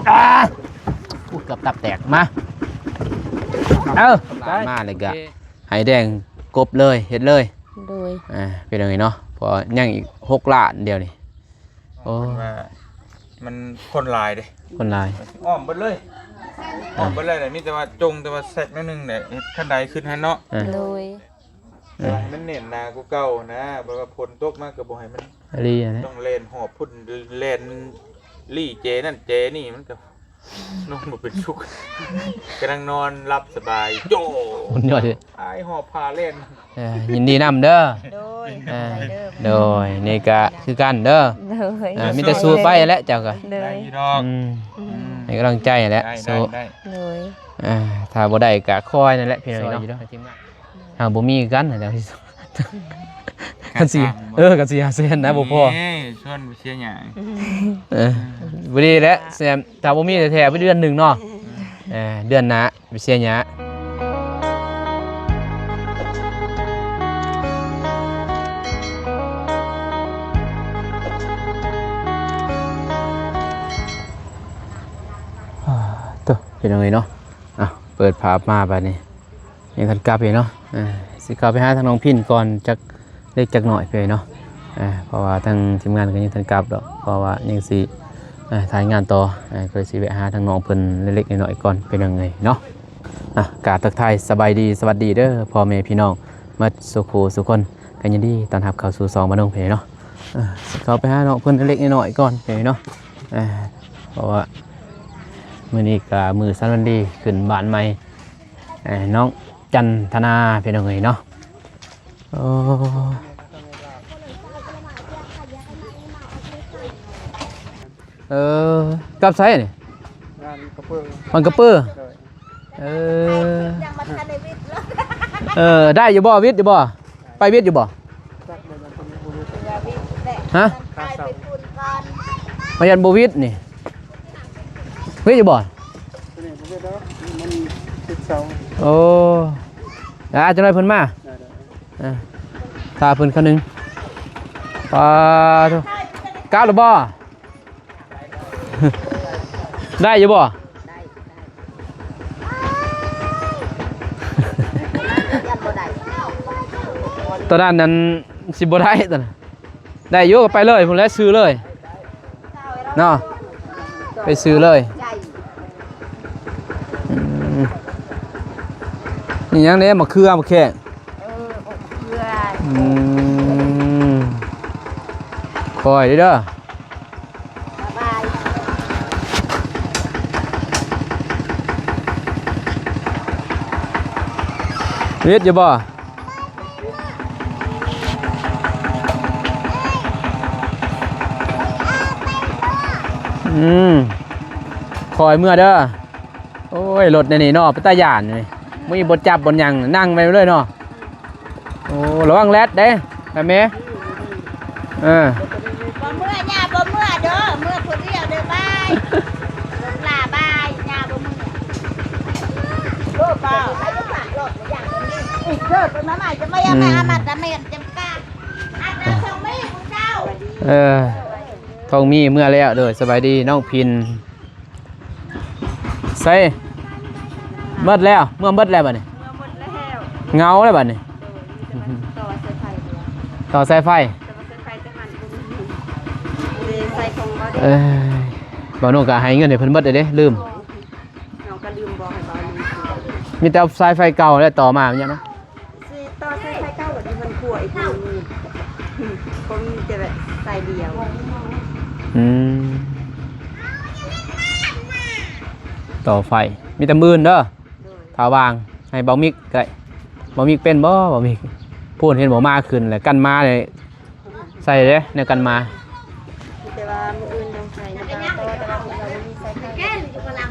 ອ້າ ອຸ້ຍ ເກືອບຕັບແຕກ ມາ ເອີ ໄດ້ ມາເລີຍກະ ໂອເຄ ໃຫ້ແດງກົບເລີຍ ເຮັດເລີຍ ໂດຍ ອ່າ ພີ່ນ້ອງເອີຍເນາະ ເພາະຍັງອີກຫົກລ້ານດຽວນີ້ ໂອ້ ເພິ່ນວ່າມັນຄົນຫຼາຍເດ້ ຄົນຫຼາຍ ອ້ອມເບິດເລີຍ ອ້ອມເບິດເລີຍແຫຼະ ມີແຕ່ວ່າຈົ່ງແຕ່ວ່າແຊກໜ້ອຍໜຶ່ງແຫຼະ ເຮັດຄັນໄດຂຶ້ນຫັ້ນເນາະ ອ່າ ໂດຍ ແຕ່ວ່າໃຫ້ມັນແໜ້ນໜາກວ່າເກົ່ານະ ແບບວ່າຝົນຕົກມາກໍບໍ່ໃຫ້ມັນ ອີ່ຫຼີຫັ້ນແຫຼະ ຕ້ອງແລ່ນຫອບພຸ້ນ ແລ່ນລີ້ແຈນັ້ນແຈນີ້ ມັນກໍນອນບໍ່ເປັນສຸກ ກຳລັງນອນຫຼັບສະບາຍ ໂຈ້ ມັນຍອດ ອ້າຍຫອບຜ້າແລ່ນ ເອີ ຍິນດີນຳເດີ ໂດຍ ອ່າ ເດີ ໂດຍ ນີ້ກະຄືກັນເດີ ໂດຍ ອ່າ ມີແຕ່ສູ້ໄປແຫຼະເຈົ້າກະ ໂດຍ ໄດ້ຢູ່ດອກ ອືມ ອືມ ໃຫ້ກຳລັງໃຈແຫຼະ ໄດ້ ສູ້ ໄດ້ ໂດຍ ອ່າ ຖ້າບໍ່ໄດ້ກະຄອຍນັ້ນແຫຼະ ພີ່ນ້ອງເນາະ ເຮົາບໍ່ມີຄືກັນຫັ້ນແຫຼະ ຄັນຊິ ເອີ ຄັນຊິຫ້າແສນນະ ບໍ່ພໍ ນີ້ ຊວນບໍ່ເສຍຫຍັງ ເອີ ບໍ່ດີແຫຼະ ແຊມ ຖ້າບໍ່ມີແທ້ໆ ໄປເດືອນໜຶ່ງເນາະ ເອີ ເດືອນໜ້າ ໄປເສຍຫຍ້າ ໂທ້ ພີ່ນ້ອງເອີຍເນາະ ເອົາ ເປີດພາບມາບາດນີ້ ຍັງທັນກັບຢູ່ເນາະ ເອີ ຊິເຂົ້າໄປຫາທາງນ້ອງພິນກ່ອນຈັກເລັກຈັກນ້ອຍເພິ່ນເນາະ ເອີ ເພາະວ່າທາງທີມງານກໍຍັງທັນກັບດອກ ເພາະວ່າຍັງຊິ ເອີ ຖ່າຍງານຕໍ່ ເອີ ກໍເລີຍຊິແວະຫາທາງນ້ອງເພິ່ນເລັກໆນ້ອຍໆກ່ອນ ເປັນຫຍັງເລີຍເນາະ ອ່ະ ກາບທັກທາຍສະບາຍດີ ສະຫວັດດີເດີພໍ່ແມ່ພີ່ນ້ອງໝົດສູ່ຄູ່ສູ່ຄົນ ກໍຍິນດີຕ້ອນຮັບເຂົ້າສູ່ຊ່ອງບ້ານດົງເພິ່ນເນາະ ເອີ ຊິເຂົ້າໄປຫານ້ອງເພິ່ນເລັກໆນ້ອຍໆກ່ອນເພິ່ນເນາະ ເອີ ເພາະວ່າມື້ນີ້ກໍມື້ສັນວັນດີຂຶ້ນບ້ານໃໝ່ ເອີ ນ້ອງຈັນທະນາ ພີ່ນ້ອງເອີຍເນາະ ໂອ້ ເອີ ກັບໃສນີ້? ບ້ານກະເປີ ບ້ານກະເປີ ໂດຍ ເອີ ຍັງບໍ່ທັນໄດ້ວິດເລີຍ ເອີ ໄດ້ຢູ່ບໍ່? ວິດຢູ່ບໍ່? ໄປວິດຢູ່ບໍ່? ຈັກບໍ່ ຍັງບໍ່ວິດ ຮະ? ມັນໄປໄປພຸ້ນກ່ອນ ມັນຍັງບໍ່ວິດນີ້ ວິດຢູ່ບໍ່? ໂອ້ ອ່າ ຈັກໜ້ອຍເພິ່ນມາ ອ່າ ຖ້າເພິ່ນຄັນໜຶ່ງ ປາໂທ ກັບແລ້ວບໍ່? ໄດ້ຢູ່ບໍ່? ໄດ້ ໄດ້ ຕອນນັ້ນນັ້ນ ຊິບໍ່ໄດ້ຕອນນັ້ນ ໄດ້ຢູ່ ກໍໄປເລີຍພຸ້ນແຫຼະ ຊື້ເລີຍເນາະ ໄປຊື້ເລີຍ ອືມ ນີ້ຫຍັງເດ້ ໝາກເຂືອ ໝາກແຂ້ງ ເອີ ໝາກເຂືອ ອືມ ຄ່ອຍເດີ ສະບາຍ ເຮັດຢູ່ບໍ່? ອືມ ຄ່ອຍເມືອເດີ ໂອ້ຍ ລົດໃນນີ້ເນາະ ເປັນຕາຢ້ານເວີຍ ມີບໍ່ຈັບບໍ່ຫຍັງ ນັ່ງໄປເລີຍເນາະ ໂອ້ ລະວັງແລັດເດ້ ແມ່ ເອີ ບໍ່ເມືອ ຍ່າບໍ່ເມືອເດີ ເມືອຜູ້ດຽວເດີ ບາຍ ຫຼ້າບາຍ ຍ່າບໍ່ເມືອ ໂລດບໍ່ ໃຫ້ລູກຫຼານໂລດ ບໍ່ຢາກເດີ ເດີ ເປັນມາໃໝ່ ຈະມາ ອືມ ມາ ມາ ຕາແມ່ນ ຈຳກາ ອັນນັ້ນສອງມື້ເຈົ້າ ເອີ ທອງມີເມືອແລ້ວ ໂດຍ ສະບາຍດີ ນ້ອງພິນ ໃສ ໝົດແລ້ວ ເມືອໝົດແລ້ວບາດນີ້ ເມືອໝົດແລ້ວ ເຫງົາແລ້ວບາດນີ້ ໂດຍ ມີແຕ່ວ່າຕໍ່ສາຍໄຟ ຕໍ່ສາຍໄຟ ແຕ່ວ່າສາຍໄຟຈະຫັນບໍ່ມີ ເອີ ບ່າວໂນກະໃຫ້ເງິນໃຫ້ເພິ່ນໝົດເດ້ ລືມ ນ້ອງກໍລືມບອກໃຫ້ບ່າວໂນ ມີແຕ່ເອົາສາຍໄຟເກົ່າແລ້ວຕໍ່ມາ ແມ່ນຫຍັງນະ? ຊິຕໍ່ສາຍໄຟເກົ່າ ແລ້ວມັນຂົ້ວອີກ ກໍມີແຕ່ແບບສາຍດຽວ ອືມ ຕໍ່ໄຟ ມີແຕ່ມື້ອື່ນເດີ ໂດຍ ຖ້າວ່າງໃຫ້ບ່າວມິກກໍໄດ້ ບ່າວມິກເປັນບໍ່? ບ່າວມິກ ພຸ້ນເຫັນບໍ່ ມາຂຶ້ນແລ້ວ ກັນມາເລີຍ ໃສ່ເດ້ ແນວກັນມາ ແຕ່ວ່າມື້ອື່ນຕ້ອງໃສ່ ແຕ່ວ່າມື້ອື່ນເຮົາບໍ່ມີສາຍໄຟ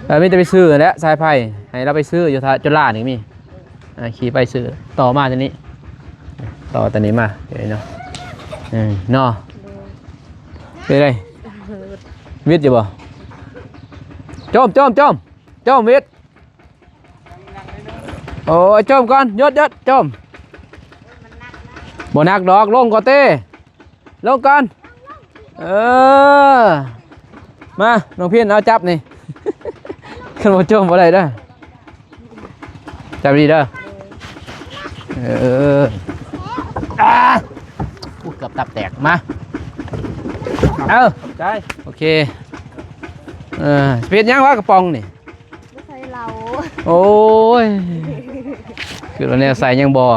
ເອີ ມີແຕ່ໄປຊື້ແຫຼະ ສາຍໄຟ ໃຫ້ລາວໄປຊື້ຢູ່ ຈຸລານີ້ມີ ອ່າ ຂີ່ໄປຊື້ ຕໍ່ມາຕົວນີ້ ຕໍ່ຕົວນີ້ມາ ເອີ ເນາະ ເອີ ເນາະ ເປັນໃດ? ວິດຢູ່ບໍ່? ໂຈມ ໂຈມ ໂຈມ ໂຈມ ວິດ ໂອ້ຍ ໂຈມກ່ອນ ຢຸດ ຢຸດ ໂຈມ ບໍ່ໜັກດອກ ລົງກ່ອນເຕ້ ລົງກ່ອນ ເອີ ມາ ນ້ອງພິນ ເອົາຈັບນີ້ ຄັນບໍ່ຈົ່ມບໍ່ໄດ້ເດີ. ຈັບດີເດີ. ເອີ ອາ ອຸ້ຍ ເກືອບຕັບແຕກ. ມາ ເອີ ຂອບໃຈ. ໂອເຄ. ເອີ ຊິເຮັດຫຍັງວະກະປ໋ອງນີ້? ໃສ່ເຫຼົ້າ. ໂອ້ຍ ຄືວ່າແນວໃສ່ຍັງບໍ່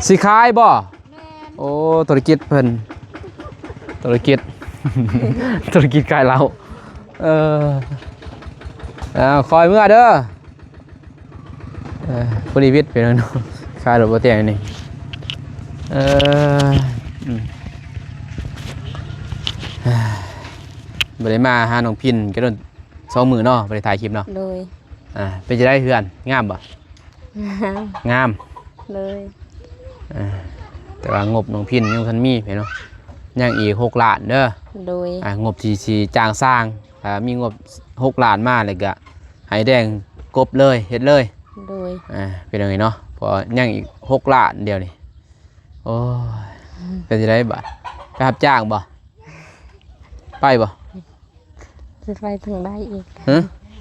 ຊິຂາຍບໍ່? ແມ່ນ. ໂອ້ ທຸລະກິດເພິ່ນ ທຸລະກິດ ທຸລະກິດຂາຍເຫຼົ້າ. ເອີ ເອົາ ຄ່ອຍເມືອເດີ. ເອີ ຜູ້ດີວິດເປັນເນາະ ຂາຍລົດບໍ່ແຕງນີ້. ເອີ ອືມ ບໍ່ໄດ້ມາຫານ້ອງພິນກະດົນ ສອງມື້ເນາະ ບໍ່ໄດ້ຖ່າຍຄລິບເນາະ. ໂດຍ. ອ່າ ເປັນຈັ່ງໃດເຮືອນ ງາມບໍ່? ງາມ. ງາມ. ໂດຍ. ອ່າ ແຕ່ວ່າງົບນ້ອງພິນຍັງບໍ່ທັນມີເນາະ ຍັງອີກຫົກລ້ານເດີ. ໂດຍ. ອ່າ ງົບທີ່ຊິຈ້າງຊ່າງ ຖ້າມີງົບຫົກລ້ານມາແລ້ວກະໃຫ້ແດງກົບເລີຍ ເຮັດເລີຍ. ໂດຍ. ອ່າ ເປັນຫຍັງເນາະ ເພາະຍັງອີກຫົກລ້ານດຽວນີ້. ໂອ້ຍ ອືມ ເປັນຈັ່ງໃດບາດ ໄປຮັບຈ້າງບໍ່? ໄປບໍ່? ຊິໄປທາງໃດອີກ? ຮະ?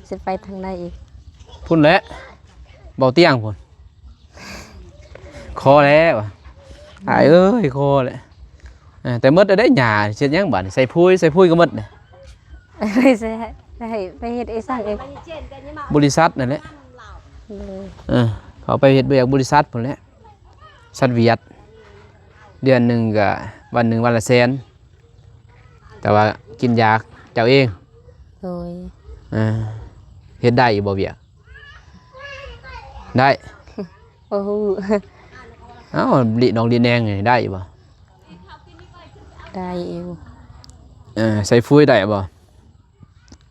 ຊິໄປທາງໃດອີກ? ພຸ້ນແຫຼະ ເບົາຕຽງພຸ້ນ. ຂໍແລ້ວ ອາຍເອີຍ ຂໍແຫຼະ. ເອີ ແຕ່ໝົດແລ້ວເດ້ຫຍ້າ ເຮັດຫຍັງບາດນີ້? ໃສ່ປຸ໋ຍ ໃສ່ປຸ໋ຍກະໝົດ. ໄປໃສ່ ໃຫ້ໄປເຮັດເອງ ສ້າງເອງ ບໍລິສັດນັ້ນແຫຼະ. ໂດຍ. ເອີ ເຂົາໄປເຮັດວຽກບໍລິສັດພຸ້ນແຫຼະ ສັດຫວຽດ ເດືອນໜຶ່ງກະວັນໜຶ່ງວັນລະແສນ ແຕ່ວ່າກິນຢາເຈົ້າເອງ. ໂດຍ. ເອີ ເຮັດໄດ້ຢູ່ບໍ່ວຽກ? ໄດ້. ບໍ່ຮູ້. ເອົ້າ ລິດອກລິດແນງນີ້ໄດ້ຢູ່ບໍ່? ໄດ້ຢູ່. ເອີ ໃສ່ຝຸ່ນໄດ້ບໍ່?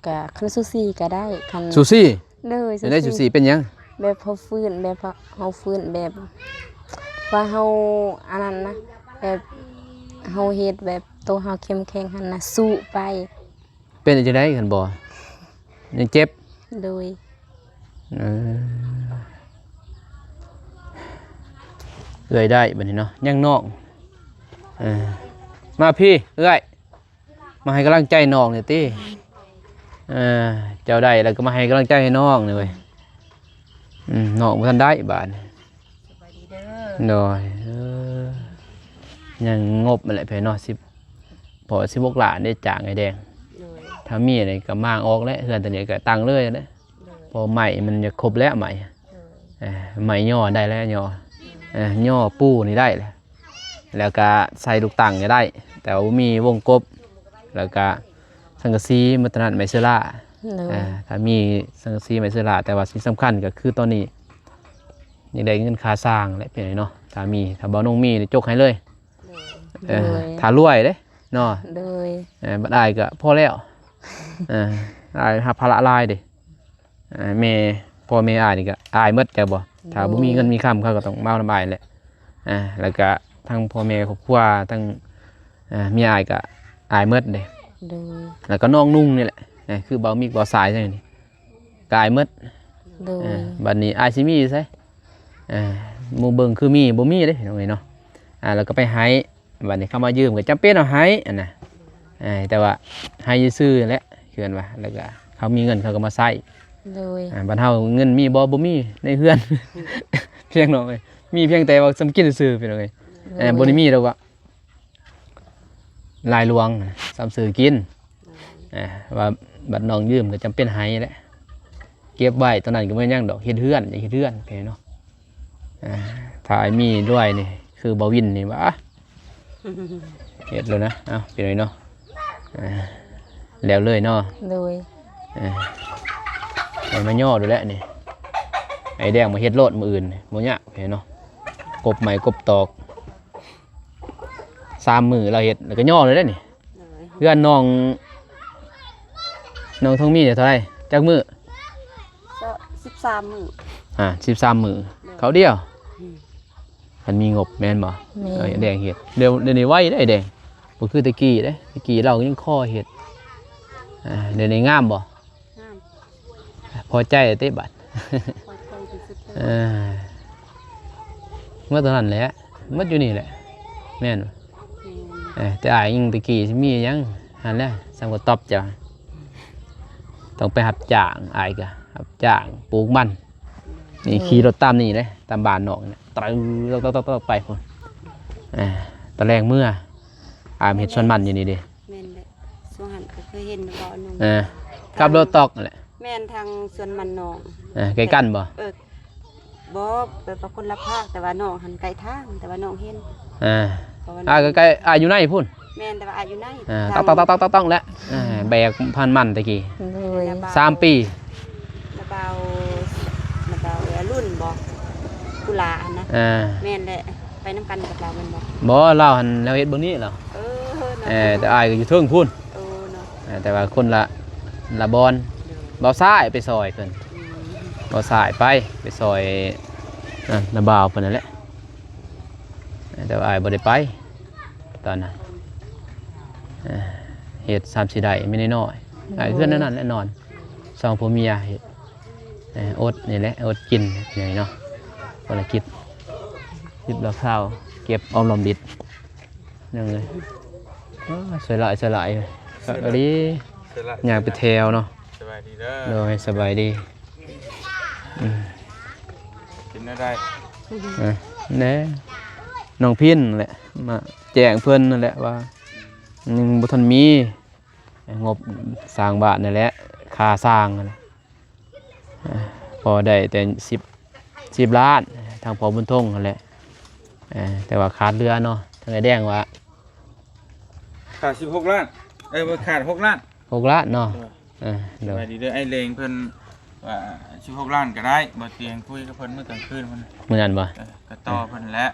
ກະຄັນຊູຊີກະໄດ້ ຄັນ ຊູຊີ? ໂດຍ. ເປັນໄດ້ຊູຊີເປັນຫຍັງ? ແບບເຮົາຟື້ນ ແບບເຮົາຟື້ນ ແບບວ່າເຮົາອັນນັ້ນນະ ແບບເຮົາເຮັດແບບໂຕເຮົາເຂັ້ມແຂງຫັ້ນນະ ສູ້ໄປ. ເປັນຈັ່ງໃດຄັນບໍ່ ຍັງເຈັບ? ໂດຍ. ເອີ ເອື້ອຍໄດ້ບັດນີ້ເນາະ ຍັງນ້ອງ. ເອີ ມາພີ້ເອື້ອຍ ມາໃຫ້ກຳລັງໃຈນ້ອງນີ້ຕິ. ເອີ ເຈົ້າໄດ້ແລ້ວກະມາໃຫ້ກຳລັງໃຈໃຫ້ນ້ອງນີ້ເວີຍ. ອືມ ນ້ອງບໍ່ທັນໄດ້ບາດນີ້. ສະບາຍດີເດີ. ໂດຍ. ເອີ ຍັງງົບຫັ້ນແຫຼະເພິ່ນເນາະ ສິບ ເພາະສິບຫົກລ້ານໄດ້ຈ້າງໄອ້ແດງ. ໂດຍ. ຖ້າມີນີ້ກະມ້າງອອກແຫຼະ ເຮືອນຕົວນີ້ກະຕັ້ງເລີຍແຫຼະ. ໂດຍ. ເພາະໄມ້ມັນຢາກຄົບແລ້ວໄມ້. ໂດຍ. ເອີ ໄມ້ຍໍໄດ້ແລ້ວຍໍ ເອີ ຍໍປູນີ້ໄດ້ແຫຼະ ແລ້ວກະໃສ່ລູກຕັ້ງນີ້ໄດ້ ແຕ່ວ່າບໍ່ມີວົງກົບ ແລ້ວກະສັງກະສີ ມັນຕົວນັ້ນໄມ້ເຊື້ອລາ. ໂດຍ. ເອີ ຖ້າມີສັງກະສີໄມ້ເຊື້ອລາ ແຕ່ວ່າສິ່ງສຳຄັນກະຄືຕອນນີ້ ຢາກໄດ້ເງິນຄ່າສ້າງແຫຼະພີ່ນ້ອງເນາະ ຖ້າມີ ຖ້າເບົານົງມີນີ້ຈົກໃຫ້ເລີຍ. ເອີ ໂດຍ ຖ້າລວຍເດ້ເນາະ. ໂດຍ. ເອີ ບັດອ້າຍກະພໍແລ້ວ ເອີ ອ້າຍຮັບພາລະຫຼາຍເດ້. ເອີ ແມ່ ພໍ່ແມ່ອ້າຍນີ້ກະອາຍໝົດ ເຈົ້າບໍ່? ໂດຍ. ຖ້າບໍ່ມີເງິນມີຄຳ ເຂົາກະຕ້ອງມານຳອ້າຍແຫຼະ. ເອີ ແລ້ວກະທັງພໍ່ແມ່ຄອບຄົວ ທັງ ເອີ ເມຍອ້າຍກະອາຍໝົດເດ້. ໂດຍ. ແລ້ວກະນ້ອງນຸ່ງນີ້ແຫຼະ ເອີ ຄືເບົາມິກເບົາສາຍຈັ່ງນີ້ ກາຍໝົດ. ໂດຍ. ເອີ ບັດນີ້ອາຍຊິມີຢູ່ໃສ? ເອີ ໝູ່ເບິ່ງຄືມີ ບໍ່ມີເດ້ພີ່ນ້ອງເອີຍເນາະ. ອ່າ ແລ້ວກໍໄປໄຫ້ ບັດນີ້ເຂົາມາຢືມກໍຈຳເປັນເອົາໃຫ້ຫັ້ນນະ. ເອີ ແຕ່ວ່າໃຫ້ຊື່ໆແຫຼະ ຄືວ່າ ແລ້ວກໍເຂົາມີເງິນເຂົາກໍມາໃຊ້. ໂດຍ. ອ່າ ບັດເຮົາເງິນມີບໍ່? ບໍ່ມີໃນເຮືອນ ພີ່ນ້ອງເອີຍ ມີພຽງແຕ່ວ່າສ່ຳກິນຊື່ໆ ພີ່ນ້ອງເອີຍ. ໂດຍ. ເອີ ບໍ່ໄດ້ມີດອກວ່າ ລາຍຫຼວງນະ ສ່ຳຊື້ກິນ. ໂດຍ. ເອີ ວ່າບັດນ້ອງຢືມກໍຈຳເປັນໃຫ້ແຫຼະ ເກັບໄວ້ ຕອນນັ້ນກໍບໍ່ແມ່ນຫຍັງດອກ ເຮັດເຮືອນ ຢາກເຮັດເຮືອນ ເຫັນເນາະ. ເອີ ຖ້າອ້າຍມີດ້ວຍນີ້ ຄືບໍ່ວິນນີ້ຫວາ ເຮັດໂລດນະ. ເອົ້າ ພີ່ນ້ອງເນາະ ເອີ ແລ້ວເລີຍເນາະ. ໂດຍ. ເອີ ໄປມາຍໍໂລດແຫຼະນີ້ ໄອ້ແດງມາເຮັດໂລດມື້ອື່ນ ບໍ່ຍາກ ເຫັນເນາະ ກົບໄມ້ກົບຕອກ. ສາມມື້ລາວເຮັດ ແລ້ວກໍຍໍເລີຍເດ້ນີ້. ໂດຍ. ເຮືອນນ້ອງ ນ້ອງທອງມີເທົ່າໃດ? ຈັກມື້? ສິບສາມມື້. ອ່າ ສິບສາມມື້. ໂດຍ. ເຂົ້າດຽວ. ອືມ. ຄັນມີງົບແມ່ນບໍ່? ແມ່ນ. ເອີ ແດງເຮັດ ດຽວ ດຽວນີ້ໄວໄດ໋ແດງ ບໍ່ຄືແຕ່ກີ້ເດ້ ແຕ່ກີ້ລາວຍັງຂໍເຮັດ. ອ່າ ດຽວນີ້ງາມບໍ່? ງາມ. ພໍໃຈຕິບັດ. ພໍໃຈທີ່ສຸດ. ເອີ ໝົດເທົ່ານັ້ນແຫຼະ ໝົດຢູ່ນີ້ແຫຼະ ແມ່ນບໍ່? ແມ່ນ. ເອີ ແຕ່ອ້າຍຍັງແຕ່ກີ້ຊິມີຫຍັງຫັ້ນແຫຼະ ສ່ຳກໍຕອບເຈົ້າ. ຕ້ອງໄປຮັບຈ້າງ ອ້າຍກໍຮັບຈ້າງປູກມັນ. ນີ້ ໂດຍ ຂີ່ລົດຕາມນີ້ເດ້ ຕາມບ້ານນ້ອງນີ້ ຕຶ ຕອກໆໆໆ ໄປພຸ້ນ. ອ່າ ຕອນແລງເມືອ ອ້າຍມາເຮັດສວນມັນຢູ່ນີ້ເດ້. ແມ່ນແຫຼະ ຊ່ວງຫັ້ນກໍເຄີຍເຫັນບໍ່ນ້ອງ? ເອີ ຂັບລົດຕອກນັ້ນແຫຼະ. ແມ່ນ ທາງສວນມັນນ້ອງ. ເອີ ໃກ້ກັນບໍ່? ເອີ ບໍ່ ແບບວ່າຄົນລະພາກ ແຕ່ວ່ານ້ອງຫັ້ນໃກ້ທາງ ແຕ່ວ່ານ້ອງເຫັນ. ອ່າ ເພາະວ່າ ອ່າ ໃກ້ໆ ອ່າ ຢູ່ໃນພຸ້ນ. ແມ່ນ ແຕ່ວ່າອາຢູ່ໃນ ອ່າ ຕ້ອງໆໆໆໆ ແຫຼະ. ອ່າ ແບກພັນມັນຕະກີ້. ໂດຍ ສາມປີ ລະບ່າວ ລະບ່າວອະລຸນບໍ ກຸລາຫັ້ນນະ. ອ່າ ແມ່ນແຫຼະ ໄປນຳກັນກັບລາວແມ່ນບໍ່? ບໍ່ ລາວຫັ້ນລາວເຮັດເບິ່ງນີ້ລາວ. ເອີ ເນາະ ເອີ ແຕ່ອ້າຍກໍຢູ່ເທິງພຸ້ນ. ໂອ້ ເນາະ ເອີ ແຕ່ວ່າຄົນລະ ລະບ່ອນ. ໂດຍ ບ່າວຊາຍໄປຊ່ອຍເພິ່ນ. ອືມ ບ່າວຊາຍໄປ ໄປຊ່ອຍນັ້ນ ລະບ່າວເພິ່ນນັ້ນແຫຼະ. ແຕ່ວ່າອ້າຍບໍ່ໄດ້ໄປຕອນນັ້ນ. ເອີ ເຮັດສ່ຳຊິໄດ້ ມີນ້ອຍໆ ອ້າຍເຮືອນແນວນັ້ນແຫຼະ ນອນ ສອງຜົວເມຍເຮັດ. ເອີ ອົດນີ້ແຫຼະ ອົດກິນນີ້ເນາະ ພາລະກິດ ສິບຫຼັກເຊົາ ເກັບອອມລອມລິດ ຍັງເລີຍ. ໂອ້ ສວຍຫຼາຍ ສວຍຫຼາຍ ສວຍຫຼາຍອີ່ຫຼີ. ສວຍຫຼາຍ ຍ່າງເປັນແຖວເນາະ. ສະບາຍດີເດີ. ໂດຍ ສະບາຍດີ. ອືມ ກິນແນວໃດ? ເອີ ແນ່ ນ້ອງພິນແຫຼະ ມາແຈ້ງເພິ່ນນັ້ນແຫຼະວ່າ ຍັງບໍ່ທັນມີງົບສ້າງບ້ານນັ້ນແຫຼະ ຄ່າສ້າງນັ້ນແຫຼະ. ອ່າ ພໍໄດ້ແຕ່ສິບ ສິບລ້ານ ທາງພໍ່ບຸນທົງຫັ້ນແຫຼະ. ເອີ ແຕ່ວ່າຂາດເຫຼືອເນາະ ທາງອ້າຍແດງວ່າ ຂາດສິບຫົກລ້ານ ເອີ ບໍ່ ຂາດຫົກລ້ານ ຫົກລ້ານເນາະ. ເອີ ເອີ ໂດຍ ສະບາຍດີເດີ ອ້າຍແດງເພິ່ນວ່າສິບຫົກລ້ານກໍໄດ້ ບໍ່ຕຽງ ຄຸຍກັບເພິ່ນມື້ກາງຄືນພຸ້ນ. ມື້ນັ້ນບໍ່? ເອີ ກໍຕໍ່ເພິ່ນແຫຼະ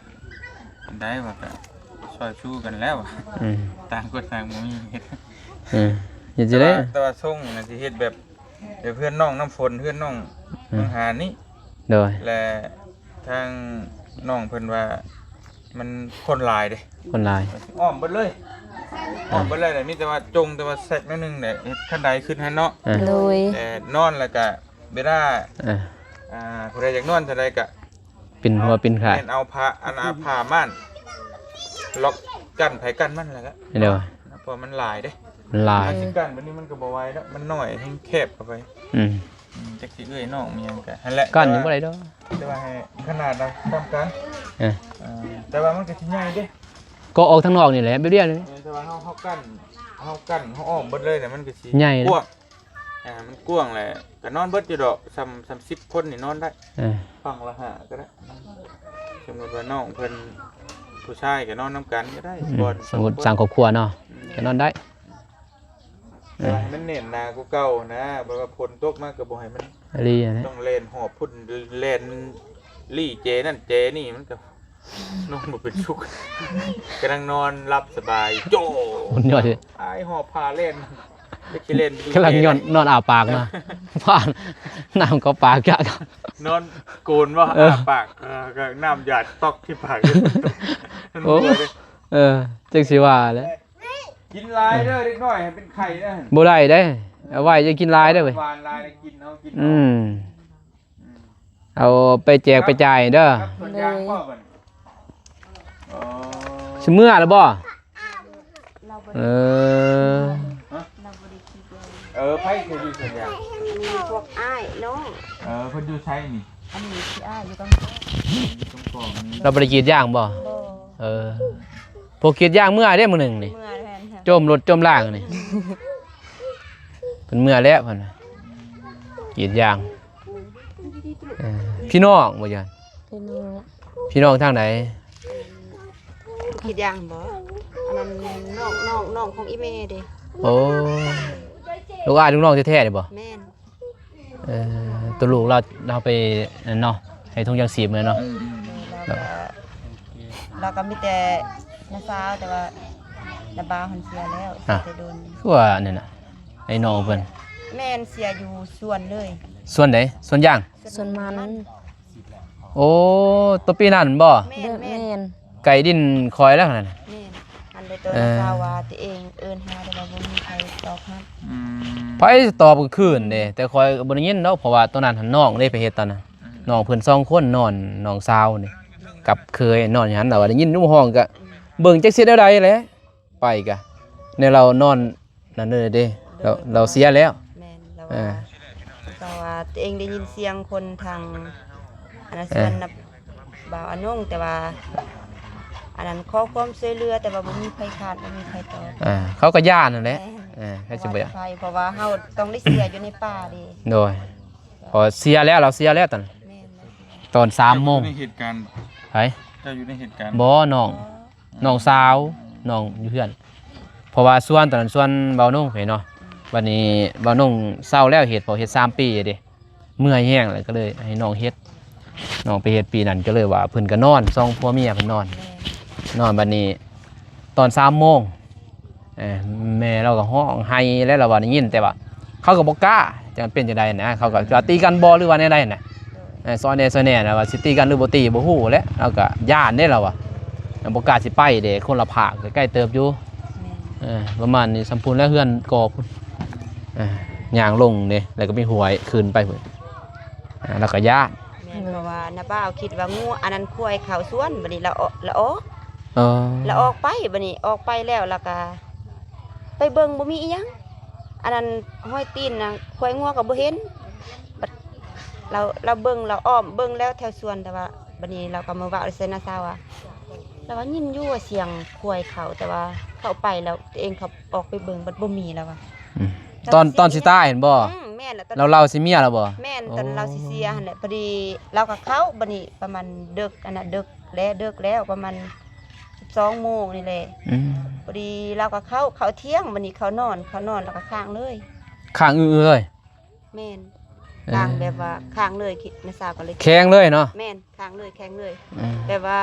ເອີ ໄດ້ວ່າກໍຊ່ອຍຊູກັນແລ້ວ. ອືມ ຕ່າງຄົນຕ່າງບໍ່ມີເຮັດ. ເອີ ເຮັດຈັ່ງໃດ? ແຕ່ວ່າ ແຕ່ວ່າຊົງນະ ຊິເຮັດແບບ ແຕ່ເພື່ອນນ້ອງນ້ຳຝົນ ເພື່ອນນ້ອງ ອືມ ນ້ອງຫານນີ້. ໂດຍ ແລະ ທາງນ້ອງເພິ່ນວ່າມັນຄົນຫຼາຍເດ້ ຄົນຫຼາຍ ອ້ອມເບິດເລີຍ ອ້ອມເບິດເລີຍ ມີແຕ່ວ່າຈົ່ງແຕ່ວ່າແຊກໜ້ອຍໜຶ່ງແຫຼະ ເຮັດຂັ້ນໄດຂຶ້ນຫັ້ນເນາະ. ອ່າ ໂດຍ ແຕ່ນອນແລ້ວກະເວລາ ອ່າ ອ່າ ຜູ້ໃດຢາກນອນເທົ່າໃດກະ ປິ່ນຫົວປິ່ນຂາ ແມ່ນເອົາຜ້າ ອັນ ອ່າ ຜ້າມ່ານລັອກ ກັ້ນໃຜກັ້ນມັນແລ້ວກະ ໂດຍ ເພາະມັນຫຼາຍເດ້ ມັນຫຼາຍ ມັນຊິກັ້ນແບບນີ້ມັນກໍບໍ່ໄຫວແລ້ວ ມັນນ້ອຍແຮງແຄບເຂົ້າໄປ. ອືມ ອືມ ຈັກຊິເອື້ອຍນ້ອງມີຫຍັງກະຫັ້ນແຫຼະ ກັ້ນຍັງບໍ່ໄດ້ດອກ ແຕ່ວ່າໃຫ້ຂະໜາດລະສ່ຳກັນ. ເອີ ເອີ ແຕ່ວ່າມັນກໍຊິໃຫຍ່ເດ້ ກໍອອກທາງນອກນີ້ແຫຼະ ແບບດຽວນີ້. ເອີ ແຕ່ວ່າເຮົາ ເຮົາກັ້ນ ເຮົາກັ້ນ ເຮົາອ້ອມເບິດເລີຍນະ ມັນກໍຊິໃຫຍ່ ກວ້າງ. ອ່າ ມັນກວ້າງແຫຼະ ກໍນອນເບິດຢູ່ດອກ ສ່ຳ ສ່ຳສິບຄົນນີ້ນອນໄດ້. ເອີ ຝັ່ງລະຫ້າກໍໄດ້ ສົມມຸດວ່ານ້ອງເພິ່ນຜູ້ຊາຍກໍນອນນຳກັນກໍໄດ້. ອືມ ບ່ອນ ສົມມຸດສ້າງຄອບຄົວເນາະ ອືມ ກໍນອນໄດ້. ແຕ່ວ່າໃຫ້ມັນແໜ້ນໜາກວ່າເກົ່ານະ ແບບວ່າຝົນຕົກມາກໍບໍ່ໃຫ້ມັນ ອີ່ຫຼີຫັ້ນແຫຼະ ຕ້ອງແລ່ນຫອບພຸ້ນ ແລ່ນລີ້ເຈນັ້ນເຈນີ້ ມັນກໍນອນບໍ່ເປັນສຸກ ກຳລັງນອນຫຼັບສະບາຍ ໂຈ້ ມັນຍອດ ອ້າຍຫອບຜ້າແລ່ນ ຈັກຊິແລ່ນ ກຳລັງຍອນ ນອນອ້າປາກນະ ຜ່ານນ້ຳເຂົ້າປາກ ກະ ນອນໂກນບໍ່ ເອີ ອ້າປາກ ເອີ ກໍນ້ຳຢາດຕອກທີ່ປາກ ມັນ ໂອ້ ເມື່ອຍເດ້ ເອີ ຈັກຊິວ່າແຫຼະ. ກິນຫຼາຍເດີ ເດັກນ້ອຍໃຫ້ເປັນໄຂ້ເດີ ບໍ່ໄດ້ເດ້ ເອົາໄວ້ຢ່າກິນຫຼາຍເດີເວີຍ ຫວານຫຼາຍແລ້ວກິນ ເຮົາກິນ ອືມ ເອົາໄປແຈກໄປຈ່າຍເດີ. ໂດຍ ຊິເມືອແລ້ວບໍ່? ເອີ ເອີ ໃຜຄືຢູ່ສວນຢາງ? ມີພວກອ້າຍນ້ອງ ເອີ ເພິ່ນຢູ່ໃສນີ້? ອັນນີ້ຊິອ້າຍຢູ່ກຳແພງ ຢູ່ກຳແພງນີ້ ລາວບໍ່ໄດ້ກຣີດຢາງບໍ່? ບໍ່ ເອີ ພວກກຣີດຢາງເມືອເດ້ມື້ໜຶ່ງນີ້ ເມືອແມ່ນ ຈົ່ມລົດຈົ່ມລາງນີ້ ເພິ່ນເມືອແລ້ວເພິ່ນວ່າ ກຣີດຢາງ ເອີ ພີ່ນ້ອງບໍ່? ຢ້ານ ພີ່ນ້ອງ ພີ່ນ້ອງທາງໃດ? ກຣີດຢາງບໍ່? ອັນນັ້ນນ້ອງ ນ້ອງ ນ້ອງຂອງອີ່ແມ່ເດ້ ໂອ້ ລູກອ້າຍລູກນ້ອງແທ້ໆນີ້ບໍ່? ແມ່ນ ເອີ ໂຕລູກລາວ ລາວໄປນັ້ນເນາະ ໃຫ້ຖົງຢາງຊີບແມ່ນເນາະ ອືມ ແລ້ວກໍ ລາວກໍມີແຕ່ນ້າສາວ ແຕ່ວ່ານ້າບ່າວຫັ້ນເສຍແລ້ວ ອ່ະ ເສຍແຕ່ດົນ ຄືວ່າອັນນັ້ນນະ ໄອ້ນ້ອງເພິ່ນ ແມ່ນເສຍຢູ່ສວນເລີຍ ສວນໃດ? ສວນຢາງ ສວນມັນ ໂອ້ ໂຕປີນັ້ນບໍ່? ແມ່ນ ແມ່ນ ໃກ້ດິນຂ້ອຍແລ້ວຫັ້ນນະ ແມ່ນ ອັນໃດໂຕ ເອີ ນ້າສາວວ່າຕົວເອງເອີ້ນຫາ ແຕ່ວ່າບໍ່ມີໃຜຕອບຮັບ ອືມ ໃຜຕອບກາງຄືນເດ້ ແຕ່ຂ້ອຍກໍບໍ່ໄດ້ຍິນດອກ ເພາະວ່າຕອນນັ້ນຫັ້ນນ້ອງເດ້ໄປເຮັດຕອນນັ້ນ ອືມ ນ້ອງເພິ່ນສອງຄົນນອນ ນ້ອງສາວນີ້ກັບເຂີຍນອນຢູ່ຫັ້ນ ລາວວ່າໄດ້ຍິນຢູ່ຫ້ອງ ກໍເບິ່ງຈັກຊິເຮັດແນວໃດແຫຼະ ໄປກະ ແນວລາວນອນນັ້ນເດ້ ລາວ ລາວເສຍແລ້ວ ແມ່ນ ລາວ ເອີ ເພາະວ່າຕົວເອງໄດ້ຍິນສຽງຄົນທາງ ອັນນັ້ນ ເອີ ຊວນນະ ບ່າວອານົງ ແຕ່ວ່າ ອັນນັ້ນ ຂໍຄວາມຊ່ວຍເຫຼືອ ແຕ່ວ່າບໍ່ມີໃຜຄາດ ບໍ່ມີໃຜຕອບ. ເອີ ເຂົາກໍຢ້ານນັ້ນແຫຼະ. ແມ່ນ ເອີ ໃຜຊິບໍ່ຢ້ານ ເພາະວ່າເຮົາຕ້ອງໄດ້ເສຍຢູ່ໃນປ່າເດ້. ໂດຍ ເພາະເສຍແລ້ວ ລາວເສຍແລ້ວຕອນ ແມ່ນ ຕອນສາມໂມງ. ເຈົ້າຢູ່ໃນເຫດການບໍ່? ໃຜ? ເຈົ້າຢູ່ໃນເຫດການ? ບໍ່ ນ້ອງ ນ້ອງສາວ ນ້ອງຢູ່ເຮືອນ ເພາະວ່າຊວນຕອນນັ້ນຊວນບ່າວນົງໄປເນາະ. ບັດນີ້ບ່າວນົງເຊົາແລ້ວເຮັດ ເພາະເຮັດສາມປີເດ້ ເມື່ອຍແຮງ ແລ້ວກໍເລີຍໃຫ້ນ້ອງເຮັດ. ນ້ອງໄປເຮັດປີນັ້ນ ກໍເລີຍວ່າເພິ່ນກໍນອນ ສອງຜົວເມຍເພິ່ນນອນ ແມ່ນ ນອນ. ບັດນີ້ຕອນສາມໂມງ ເອີ ແມ່ລາວກໍຮ້ອງໄຫ້ແລ້ວ ລາວວ່າໄດ້ຍິນ ແຕ່ວ່າເຂົາກໍບໍ່ກ້າ ຈະເປັນຈັ່ງໃດນະ ເຂົາກໍຈະຕີກັນບໍ່ ຫຼືວ່າແນວໃດນະ. ໂດຍ ເອີ ຊອຍແດ່ ຊອຍແດ່ນະ ວ່າຊິຕີກັນຫຼືບໍ່ຕີບໍ່ຮູ້ແຫຼະ ລາວກໍຢ້ານເດ້ລາວວ່າ ລາວບໍ່ກ້າຊິໄປເດ້ ຄົນລະພາກ ໃກ້ໆເຕີບຢູ່. ແມ່ນ ເອີ ປະມານນີ້ ສ່ຳພຸ້ນແຫຼະ ເຮືອນກໍພຸ້ນ. ເອີ ຍ່າງລົງເດ້ ແລ້ວກໍມີຫ້ວຍຂຶ້ນໄປພຸ້ນ ເອີ ລາວກໍຢ້ານ. ແມ່ນ ເພາະວ່ານ້າບ່າວຄິດວ່າງູ ອັນນັ້ນ ຄວາຍເຂົ້າສວນ ບັດນີ້ລາວອອກ ລາວອອກ ເອີ ລາວອອກໄປ ບັດນີ້ອອກໄປແລ້ວ ລາວກໍໄປເບິ່ງ ບໍ່ມີອີ່ຫຍັງ ອັນນັ້ນ ຮອຍຕີນນະ ຄວາຍງົວກໍບໍ່ເຫັນ. ບັດລາວ ລາວເບິ່ງ ລາວອ້ອມເບິ່ງແລ້ວແຖວສວນ ແຕ່ວ່າບັດນີ້ລາວກໍມາເວົ້າໃສ່ນ້າສາວວ່າ ລາວວ່າຍິນຢູ່ວ່າສຽງຄວາຍເຂົ້າ ແຕ່ວ່າເຂົ້າໄປແລ້ວ ຕົວເອງເຂົ້າ ອອກໄປເບິ່ງ ບັດບໍ່ມີ ລາວວ່າ. ອືມ ຕອນ ຕອນຊິຕາຍຫັ້ນບໍ່? ອືມ ແມ່ນລະ ຕອນ ລາວເລົ່າໃສ່ເມຍລາວບໍ່? ແມ່ນ ໂອ້ ຕອນລາວຊິເສຍຫັ້ນແຫຼະ ພໍດີລາວກໍເຂົ້າ ບັດນີ້ປະມານເດິກ ອັນນ່າ ເດິກແລ້ວ ເດິກແລ້ວ ປະມານສິບສອງໂມງນີ້ແຫຼະ. ອືມ ພໍດີລາວກໍເຂົ້າ ເຂົ້າທ່ຽງ ບັດນີ້ເຂົ້ານອນ ເຂົ້ານອນແລ້ວກໍຄ້າງເລີຍ ຄ້າງອືໆເລີຍ. ແມ່ນ ເອີ ຄ້າງແບບວ່າຄ້າງເລີຍ ຄິດ ນ້າສາວກໍເລີຍ ແຂງເລີຍເນາະ. ແມ່ນ ຄ້າງເລີຍ ແຂງເລີຍ ເອີ ແບບວ່າ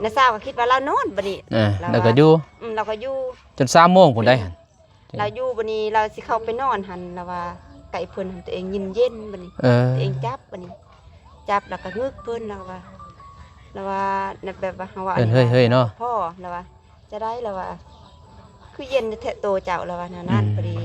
ນ້າສາວກໍຄິດວ່າລາວນອນ ບັດນີ້ ເອີ ລາວ ລາວກໍຢູ່ ອືມ ລາວກໍຢູ່ຈົນສາມໂມງພຸ້ນໄດ໋. ລາວຢູ່ ບັດນີ້ລາວຊິເຂົ້າໄປນອນຫັ້ນ ລາວວ່າໃກ້ເພິ່ນຫັ້ນ ຕົວເອງຍິນເຢັນ ບັດນີ້ ເອີ ຕົວເອງຈັບ ບັດນີ້ຈັບແລ້ວກໍງຶກເພິ່ນ ລາວວ່າ ລາວວ່າແບບວ່າເຮົາວ່າ ເອີ້ນເຮີ້ຍໆເນາະ ພໍລາວວ່າ ຈະໄດ້ ລາວວ່າ ຄືເຢັນແທ້ໂຕເຈົ້າ ລາວວ່າແນວນັ້ນ. ອືມ ພໍດີ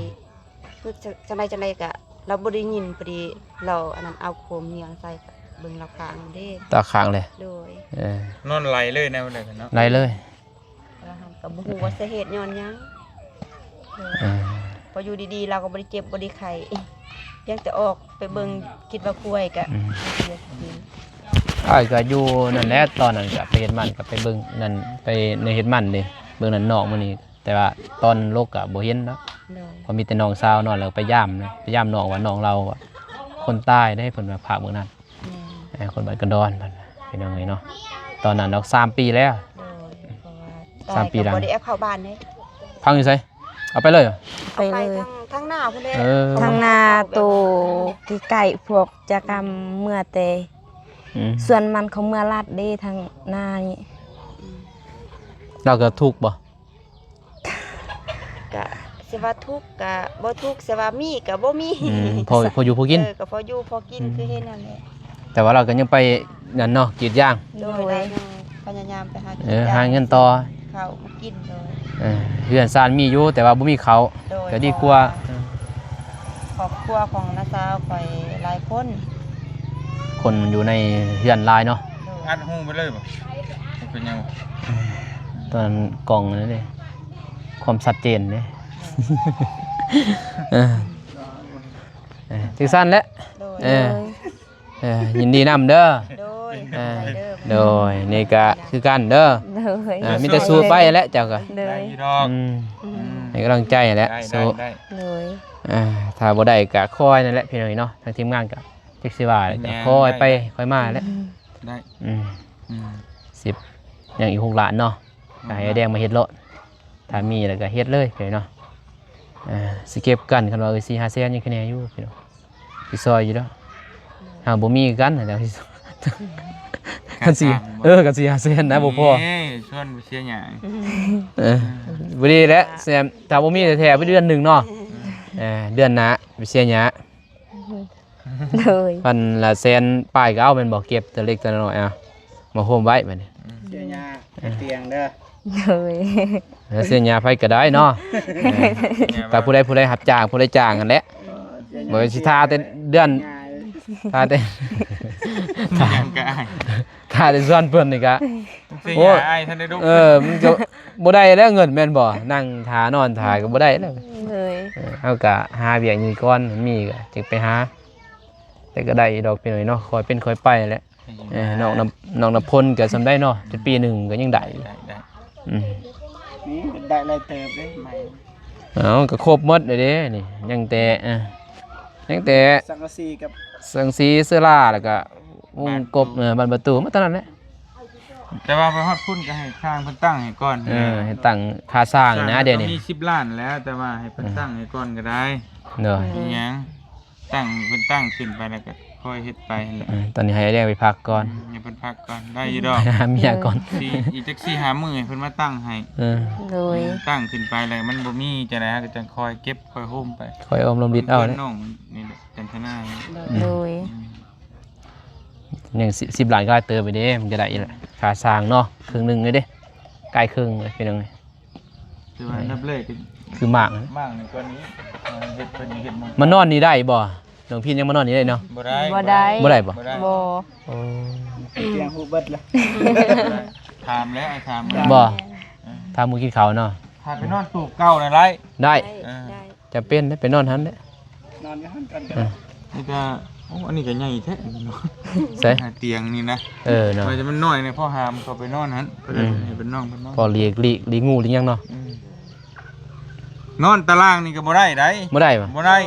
ຄື ຈັ່ງໃດ ຈັ່ງໃດກໍລາວບໍ່ໄດ້ຍິນ ພໍດີລາວ ອັນນັ້ນ ເອົາໂຄມເໜືອງໃສ່ ເບິ່ງລາວຄ້າງເດ້ ຕາຄ້າງເລີຍ. ໂດຍ ເອີ ນອນໄຫຼເລີຍແນວໃດເນາະ ໄຫຼເລີຍ. ແຕ່ວ່າເຮົາກໍບໍ່ຮູ້ວ່າສາເຫດຍ້ອນຫຍັງ. ເອີ ພໍຢູ່ດີໆ ລາວກໍບໍ່ໄດ້ເຈັບບໍ່ໄດ້ໄຂ້ ພຽງແຕ່ອອກໄປເບິ່ງ ອືມ ຄິດວ່າຄວາຍກະ ອືມ ເສຍຊີວິດ. ອ້າຍກໍຢູ່ນັ້ນແຫຼະ ຕອນນັ້ນກໍໄປເຮັດມັນ ກໍໄປເບິ່ງນັ້ນ ໄປໃນເຮັດມັນເດ້ ເບິ່ງນັ້ນນອກມື້ນີ້ ແຕ່ວ່າຕອນລົກກໍບໍ່ເຫັນເນາະ. ໂດຍ ເພາະມີແຕ່ນ້ອງສາວນອນ ແລ້ວໄປຢາມນະ ໄປຢາມນ້ອງວ່າ ນ້ອງລາວວ່າຄົນຕາຍເດ້ ເພິ່ນວ່າພາກເບິ່ງນັ້ນ. ແມ່ນ ເອີ ຄົນບ້ານກະດອນເພິ່ນ ພີ່ນ້ອງເອີຍເນາະ. ຕອນນັ້ນດອກ ສາມປີແລ້ວ. ໂດຍ ເພາະວ່າ ສາມປີ ຕາຍກໍບໍ່ໄດ້ເອົາເຂົ້າບ້ານເດ້. ຝັງຢູ່ໃສ? ເອົາໄປເລີຍ ເອົາໄປ ເອົາໄປທາງ ທາງໜ້າພຸ້ນແຫຼະ. ເອີ ທາງໜ້າໂຕໃກ້ໆ ພວກຈະກຳເມືອແຕ່ ອືມ ສວນມັນເຂົາເມືອລັດເດ້ ທາງໜ້ານີ້. ອືມ ລາວກໍທຸກບໍ່? ກະຊິວ່າທຸກກະບໍ່ທຸກ ຊິວ່າມີກະບໍ່ມີ. ອືມ ພໍ ພໍຢູ່ພໍກິນ. ເອີ ກໍພໍຢູ່ພໍກິນ ອືມ ຄືເຫັນນັ້ນແຫຼະ. ແຕ່ວ່າລາວກໍຍັງໄປນັ້ນເນາະ ກຣີດຢາງ. ໂດຍ ໂດຍ ລາວຍັງພະຍາຍາມໄປຫາ ເອີ ກຣີດຢາງ ຫາເງິນຕໍ່ ເຂົ້າມາກິນ. ໂດຍ ເອີ ເຮືອນຊານມີຢູ່ ແຕ່ວ່າບໍ່ມີເຂົ້າ. ໂດຍ ກໍດີກວ່າ ເພາະວ່າຄອບຄົວຂອງນ້າສາວຂ້ອຍຫຼາຍຄົນ ຄົນຢູ່ໃນເຮືອນຫຼາຍເນາະ. ໂດຍ ອັດຫູໄປເລີຍບໍ່? ເປັນຫຍັງ? ຕອນກ້ອງນັ້ນເດ້ ຄວາມຊັດເຈນເດ້. ເອີ ເອີ ຈັ່ງຊັ້ນແຫຼະ. ໂດຍ ເອີ ໂດຍ ເອີ ຍິນດີນຳເດີ. ໂດຍ ເອີ ໂດຍ ນີ້ກະຄືກັນເດີ. ໂດຍ ເອີ ມີແຕ່ສູ້ໄປແຫຼະເຈົ້າກະ. ໂດຍ ໄດ້ຢູ່ດອກ. ອືມ ອືມ ໃຫ້ກຳລັງໃຈແຫຼະ ໄດ້ ສູ້ ໄດ້ ໄດ້. ໂດຍ ເອີ ຖ້າບໍ່ໄດ້ກະຄອຍນັ້ນແຫຼະ ພີ່ນ້ອງເນາະ. ທາງທີມງານກະຈັກຊິວ່າແຫຼະ ແມ່ນ ກະຄອຍໄປ ໄດ້ ໄດ້ ຄອຍມາແຫຼະ. ອືມ ໄດ້ ອືມ ອືມ ສິບ ຍັງອີກຫົກລ້ານເນາະ. ອືມ ກໍໃຫ້ອ້າຍແດງມາເຮັດໂລດ. ຖ້າມີແລ້ວກໍເຮັດເລີຍພີ່ນ້ອງເນາະ. ເອີ ຊິເກັບກັນ ຄັນວ່າ ເອີ ສີ່ຫ້າແສນຍັງຄະແນຢູ່ພີ່ນ້ອງ ຊິຊ່ອຍຢູ່ດອກ. ເຮົາບໍ່ມີຄືກັນ ຄັນສີ່ ເອີ ຄັນສີ່ຫ້າແສນນະ ບໍ່ພໍ. ເອີ ຊວນບໍ່ເສຍຫຍັງ. ເອີ ບໍ່ດີແຫຼະ ແຊມ ຖ້າບໍ່ມີແທ້ໆ ໄປເດືອນໜຶ່ງເນາະ. ເອີ ເອີ ເດືອນໜ້າໄປເສຍຫຍ້າ. ໂດຍ ພັນລະແສນປາຍກໍເອົາແມ່ນບໍ່? ເກັບແຕ່ເລັກແຕ່ນ້ອຍ ເອົາມາໂຮມໄວ້ບັດນີ້. ອືມ ເສຍຫຍ້າ ເຮັດຕຽງເດີ. ໂດຍ ເອີ ເສຍຫຍ້າໃຜກໍໄດ້ເນາະ. ເອີ ຖ້າຜູ້ໃດ ຜູ້ໃດຮັບຈ້າງ ຜູ້ໃດຈ້າງຫັ້ນແຫຼະ. ເອີ ບໍ່ຊິຖ້າແຕ່ເດືອນ ຖ້າແຕ່ ຫຍັງກໍອ້າຍ ຖ້າໄດ້ສ່ວນເພິ່ນນີ້ກະ ໂອ້ຍ ອ້າຍທັນໄດ້ລຸກ ເອີ ມັນກໍບໍ່ໄດ້ແລ້ວເງິນແມ່ນບໍ່? ນັ່ງຖ້ານອນຖ້າກໍບໍ່ໄດ້ແລ້ວ ເອີ ເຮົາກໍຫາວຽກນີ້ກ່ອນ ມັນມີກໍຈຶ່ງໄປຫາ ແຕ່ກໍໄດ້ຢູ່ດອກພີ່ນ້ອງເນາະ ຄ່ອຍເປັນຄ່ອຍໄປແຫຼະ ເອີ ນ້ອງນ້ຳ ນ້ອງນ້ຳພົນກໍສ່ຳໃດເນາະ ຈະປີໜຶ່ງກໍຍັງໄດ້ຢູ່ ໄດ້ ໄດ້ ອືມ ນີ້ໄດ້ຫຼາຍເຕີບເດ້ໃໝ່ ເອົ້າ ກໍຄົບໝົດແລ້ວເດ້ນີ້ ຍັງແຕ່ ເອີ ຍັງແຕ່ສັງກະສີກັບ ສັງກະສີ ເຊື້ອລາ ແລ້ວກໍວົງກົບ ເອີ ບານປະຕູ ມາເທົ່ານັ້ນແຫຼະ ແຕ່ວ່າໄປຮອດພຸ້ນກໍໃຫ້ຊ່າງເພິ່ນຕັ້ງໃຫ້ກ່ອນ ເອີ ໃຫ້ຕັ້ງຄ່າສ້າງນະ ຊ່າງ ດຽວນີ້ ກໍມີສິບລ້ານແລ້ວ ແຕ່ວ່າໃຫ້ເພິ່ນ ເອີ ຕັ້ງໃຫ້ກ່ອນກໍໄດ້ ໂດຍ ມີຫຍັງ ຕັ້ງ ເພິ່ນຕັ້ງຂຶ້ນໄປແລ້ວກໍຄ່ອຍເຮັດໄປຫັ້ນແຫຼະ ເອີ ຕອນນີ້ໃຫ້ອ້າຍແດງໄປພັກກ່ອນ ອືມ ໃຫ້ເພິ່ນພັກກ່ອນ ໄດ້ຢູ່ດອກ ຫາເມຍກ່ອນ ສີ່ ອີກຈັກສີ່ຫ້າມື້ໃຫ້ເພິ່ນມາຕັ້ງໃຫ້ ເອີ ໂດຍ ຕັ້ງຂຶ້ນໄປແລ້ວມັນບໍ່ມີຈັ່ງໃດ ເຮົາກໍຈັ່ງຄ່ອຍເກັບຄ່ອຍໂຮມໄປ ຄ່ອຍໂອມລົມລິດເອົາ ເພິ່ນນ້ອງນີ້ແຫຼະ ຈັນທະນາ ໂດຍ ອືມ ຍັງສິບ ສິບລ້ານກໍຫຼາຍເຕີບຢູ່ເດ້ ມັນກໍໄດ້ຢູ່ແຫຼະ ຄ່າສ້າງເນາະ ເຄິ່ງໜຶ່ງເລີຍເດ້ ໃກ້ເຄິ່ງເລີຍ ເປັນຫຍັງ ແຕ່ວ່າອັນດັບແລກກໍຄືໝາກ ໝາກນີ້ກ່ອນນີ້ ເຮັດເພິ່ນເຮັດມັນ ມານອນນີ້ໄດ້ບໍ່? ນ້ອງພິນຍັງມານອນນີ້ໄດ້ເນາະ? ບໍ່ໄດ້ ບໍ່ໄດ້ ບໍ່ໄດ້ບໍ່? ບໍ່ໄດ້ ບໍ່ ໂອ້ ຕຽງຮູ້ເບິດລະ ຖາມແລ້ວ ອ້າຍຖາມ ບໍ່ ເອີ ຖາມໝູ່ກິນເຂົ້າເນາະ ຖ້າໄປນອນຕູບເກົ່ານັ້ນໄດ້ ໄດ້ ເອີ ໄດ້ ຈຳເປັນໄດ້ໄປນອນຫັ້ນແຫຼະ ນອນຢູ່ຫັ້ນກ່ອນກໍໄດ້ ເອີ ນີ້ກໍ ໂອ້ ອັນນີ້ກໍໃຫຍ່ແທ້ ໃສ ຕຽງນີ້ນະ ເອີເນາະ ວ່າຈະມັນນ້ອຍນີ້ ພໍຫາມເຂົ້າໄປນອນຫັ້ນ ເພິ່ນ ອືມ ໃຫ້ເພິ່ນນອນ ເພິ່ນນອນ ພໍຫຼີກ ຫຼີກ ຫຼີກງູຫຼີກຫຍັງເນາະ ອືມ ນອນຕາລ່າງນີ້ກໍບໍ່ໄດ້ໄດ໋ ບໍ່ໄດ້ບໍ່? ບໍ່ໄດ້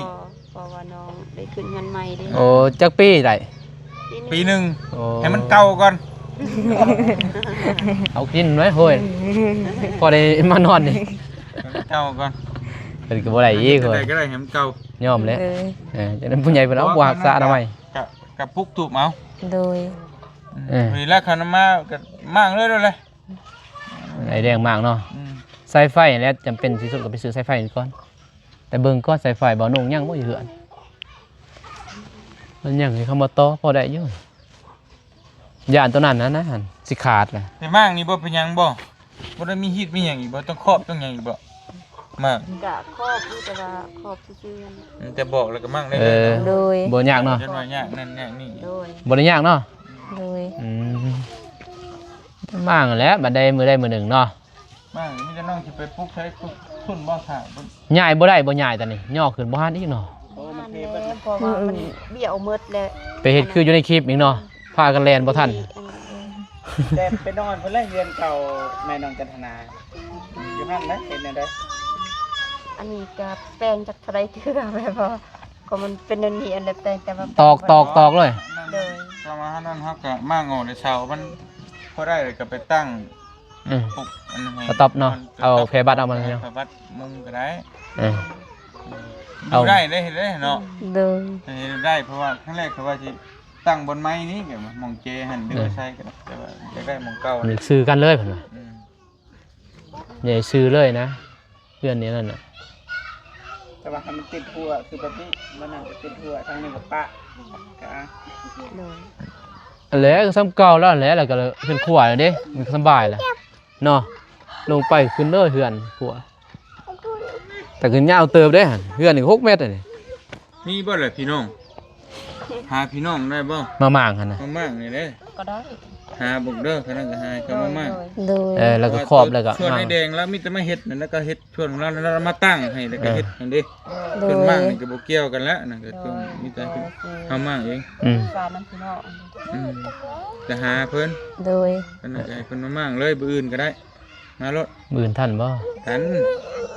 ເພາະວ່ານ້ອງໄດ້ຂຶ້ນເຮືອນໃໝ່ເດ້ ໂອ້ ຈັກປີໄດ້? ປີໜຶ່ງ ປີໜຶ່ງ ໂອ້ ໃຫ້ມັນເກົ່າກ່ອນ ເອົາກິນໄວ້ໂຫ້ຍ ພໍໄດ້ມານອນນີ້ ໃຫ້ມັນເກົ່າກ່ອນ ເພິ່ນກໍບໍ່ໄດ້ອີກ ເຮັດຈັ່ງໃດກໍໄດ້ໃຫ້ມັນເກົ່າ ຍອມແຫຼະ ເອີ ເອີ ຈັ່ງນັ້ນຜູ້ໃຫຍ່ເພິ່ນເອົາບໍ່ຮັກສາອະນາໄມ ກະ ກະປຸກຕູບເອົາ ໂດຍ ເອີ ນີ້ແຫຼະ ຄັນມາກໍມ້າງເລີຍໂດດເລີຍ ໄອ້ແດງມ້າງເນາະ ອືມ ສາຍໄຟແຫຼະ ຈຳເປັນທີ່ສຸດກໍໄປຊື້ສາຍໄຟກ່ອນ ແຕ່ເບິ່ງກ່ອນສາຍໄຟບໍ່ນຸ່ງຍັງບໍ່ຢູ່ເຮືອນ ມັນຍັງໃຫ້ເຂົາມາຕໍ່ພໍໄດ້ຢູ່ ຢ້ານຕົວນັ້ນຫັ້ນນະ ຫັ້ນຊິຂາດລະ ແຕ່ມ້າງນີ້ບໍ່ເປັນຫຍັງບໍ່? ບໍ່ໄດ້ມີຮີດມີຫຍັງອີກບໍ່? ຕ້ອງຄອບຕ້ອງຫຍັງອີກບໍ່? ມາ ກະຄອບຢູ່ ແຕ່ວ່າຄອບຊື່ໆ ອືມ ແຕ່ບອກແລ້ວກໍມ້າງໄດ້ເລີຍ ເອີ ໂດຍ ບໍ່ຍາກເນາະ ຈະໜ້ອຍຍາກນັ້ນຍາກນີ້ ໂດຍ ບໍ່ໄດ້ຍາກເນາະ ໂດຍ ອືມ ມ້າງແຫຼະ ບັດໃດມື້ໃດມື້ໜຶ່ງເນາະ ມ້າງ ມີແຕ່ນ້ອງຊິໄປປຸກໃສ່ພຸ້ນບໍ່ ຖ້າ ຍ້າຍບໍ່ໄດ້ບໍ່ ຍ້າຍຕອນນີ້ ຍໍຂຶ້ນບໍ່ທັນອີກເນາະ ໂອ້ ມັນເພເບິດ ເພາະວ່າມັນບ້ຽວໝົດແລ້ວ ໄປເຮັດຄືຢູ່ໃນຄລິບອີກເນາະ ພາກັນແລ່ນບໍ່ທັນ ແຕ່ໄປນອນພຸ້ນແຫຼະ ເຮືອນເກົ່າແມ່ນ້ອງຈັນທະນາ ຢູ່ຫັ້ນແຫຼະ ເຮັດແນວໃດ ອັນນີ້ກໍແປງຈັກເທົ່າໃດເທື່ອ ແບບວ່າ ກໍມັນເປັນແນວນີ້ ອັນໃດແປງ ແຕ່ວ່າຕອກ ຕອກ ຕອກເລີຍ ໂດຍ ເພາະວ່າເຮົານັ້ນ ເຮົາກໍມ້າງອອກແຕ່ເຊົ້າ ມັນພໍໄດ້ ແລ້ວກໍໄປຕັ້ງ ອືມ ປຸກອັນນັ້ນໃຫ້ ສະຕັອບເນາະ ເອົາແພບັດເອົາມັນເນາະ ແພບັດມຸງກໍໄດ້ ເອີ ເອົາ ຢູ່ໄດ້ເດ້ ເຮັດໄດ້ເນາະ ໂດຍ ເຮັດໄດ້ ເພາະວ່າຄັ້ງແລກເຂົາວ່າຊິຕັ້ງບ່ອນໃໝ່ນີ້ ແບບວ່າໝ່ອງເຈຫັ້ນ ຫຼືວ່າໃສ່ກໍໄດ້ ແຕ່ວ່າຢາກໄດ້ໝ່ອງເກົ່າ ມັນຊື່ກັນເລີຍເພິ່ນວ່າ ອືມ ໃຫຍ່ຊື່ເລີຍນະ ເຮືອນນີ້ນັ້ນນະ ແຕ່ວ່າໃຫ້ມັນຕິດຫົວ ຄືແບບນີ້ ມັນໜ້າຈະຕິດຫົວ ທາງນີ້ກໍປະ ກະ ໂດຍ ອັນແຫຼະ ກໍສ່ຳເກົ່າແລ້ວແຫຼະ ແລ້ວກໍເຮືອນຄົວແລ້ວເດ້ ມັນກໍສະບາຍແລ້ວເນາະ ລົງໄປຂຶ້ນເລີຍເຮືອນຄົວ ແຕ່ກໍຍາວເຕີບເດ້ ເຮືອນນີ້ກໍຫົກແມັດອັນນີ້ ມີບໍ່ລະພີ່ນ້ອງ? ຫາພີ່ນ້ອງໄດ້ບໍ່? ມາມ້າງຫັ້ນນະ ມາມ້າງນີ້ເດ້ ກໍໄດ້ ຫາເບິ່ງເດີ ຄັນນັ້ນກໍຫາເຂົາມາມ້າງ ໂດຍ ໂດຍ ເອີ ແລ້ວກໍຄອບ ແລ້ວກໍ ສ່ວນອ້າຍແດງລາວມີແຕ່ມາເຮັດນັ້ນ ແລ້ວກໍເຮັດ ສ່ວນລາວ ລາວມາຕັ້ງໃຫ້ ແລ້ວກໍເຮັດ ເອີ ຫັ້ນເດ້ ເອີ ໂດຍ ສ່ວນມ້າງນີ້ກໍບໍ່ກ່ຽວກັນແລ້ວ ນັ້ນກໍ ໂດຍ ມີແຕ່ເຮົາມ້າງເອງ ອືມ ສານນຳພີ່ນ້ອງ ອືມ ຈະຫາເພິ່ນ ໂດຍ ອັນນັ້ນກໍໃຫ້ເພິ່ນມາມ້າງເລີຍ ມື້ອື່ນກໍໄດ້ ມາໂລດ ມື້ອື່ນທັນບໍ່? ທັນ